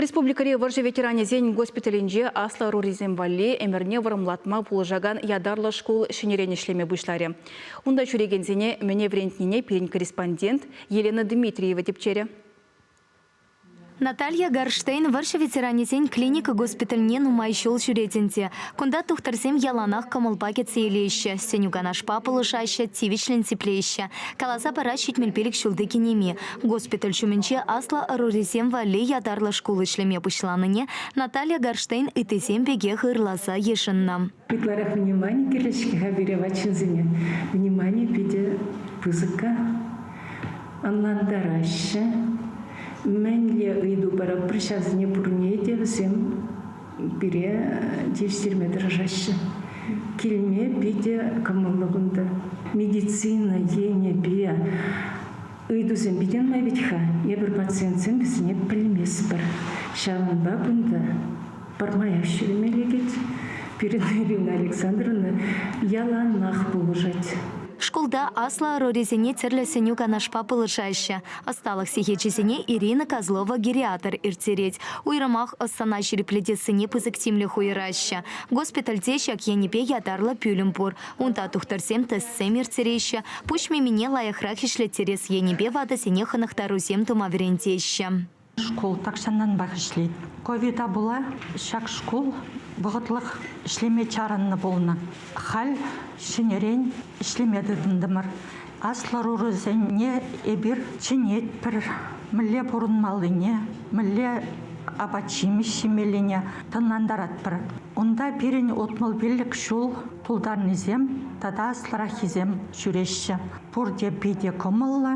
Республикӑри вӑрҫӑ ветеранӗсен госпиталӗнче аслӑ ӑрурисем валли ӗмӗрне вӑрӑмлатма пулӑшакан ятарлӑ шкул ҫӗнӗрен ӗҫлеме пуҫларӗ. Унта ҫӳрекенсене мӗне вӗрентнине пирӗн корреспондент Елена Дмитриева тӗпчерӗ. Наталья Горштейн вӑрҫӑ ветеранӗсен клиника госпитальне нумай ҫул ҫӳрет ӗнтӗ. Кунта тухтӑрсем яланах кӑмӑлпа кӗтсе илеҫҫӗ, сӗнӳ-канашпа пулӑшаҫҫӗ, тивӗҫлӗн сиплеҫҫӗ. Каласа парать 75 ҫулти кинеми. Госпиталь ҫумӗнче аслӑ ӑрурисем валли ятарлӑ шкул ӗҫлеме пуҫланине Наталья Горштейн ыттисем пекех ырласа йышӑннӑ. Ытларах внимани кирлӗ-ҫке-ха пире ват ҫынсене. Внимани питӗ пысӑкка. Ӑнлантараҫҫӗ. Мӗнле ыйту паратпӑр, ҫавсене пурне те вӗсем пире тивӗҫтерме тӑрӑшаҫҫӗ. Килме питӗ кӑмӑллӑ кунта. Медицина енӗпе ыйтусем питӗ нумай вӗт-ха. Эпир пациентсем вӗсене пӗлместпӗр. Ҫавӑнпа кунта пӗрмаях ҫӳреме лекет. Пирӗн Ирина Александровна яланах пулӑшать. Шкулта аслӑ ӑрурисене тӗрлӗ сӗнӳ-канашпа пулӑшаҫҫӗ. Ӑсталӑх сехечӗсене Ирина Козлова гериатр ирттерет. Уйрӑмах ӑс-тӑна ҫирӗплетессине пысӑк тимлӗх уйӑраҫҫӗ. Госпитальте ҫак енӗпе ятарлӑ пӳлӗм пур. Унта тухтӑрсем тестсем ирттереҫҫӗ, пуҫ мимине лайӑхрах ӗҫлеттерес енӗпе ватӑсене хӑнӑхтарусем тума вӗрентеҫҫӗ. Шкул тахҫантанпах ӗҫлет. Ковида пула ҫак шкул вӑхӑтлӑх ӗҫлеме чарӑннӑ пулнӑ. Халь ҫӗнӗрен ӗҫлеме тытӑнтӑмӑр. Аслӑ ӑрурисене эпир чӗнетпӗр, мӗнле пурӑнмаллине, мӗнле апат-ҫимӗҫ ҫимеллине тӑнлантаратпӑр. Унта пирӗн 65 ҫул тултарнисем тата аслӑраххисем ҫӳреҫҫӗ. Пурте питӗ кӑмӑллӑ.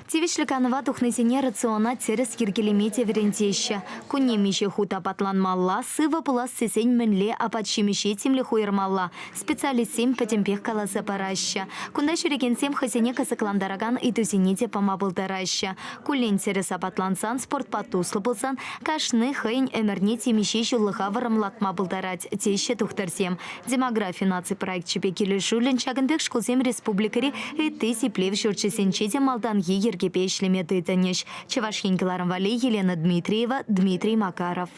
Тивӗҫлӗ канӑва тухнисене рациона тӗрӗс йӗркелеме те вӗрентеҫҫӗ. Кунне миҫе хут апатланмалла, сывӑ пулас тесен мӗнле апат-ҫимӗҫе тимлӗх уйӑрмалла, специалистсем пӗтӗмпех каласа параҫҫӗ. Кунта ҫӳрекенсем хӑйсене кӑсӑклантаракан ыйтусене те пама пултараҫҫӗ. Куллен тӗрӗс апатлансан, спортпа туслӑ пулсан кашни хӑйӗн ӗмӗрне темиҫе ҫуллӑха вӑрӑмлатма пултарать, теҫҫӗ тухтӑрсем. Демографи наци проекчӗпе килӗшӳллӗн ҫакӑн пек шкулсем республикӑри ытти сиплев ҫурчӗсенче те малтанхи йӗркепе ӗҫлеме тытӑнӗҫ. Чӑваш Ен кӑларӑм валли Елена Дмитриева, Дмитрий Макаров.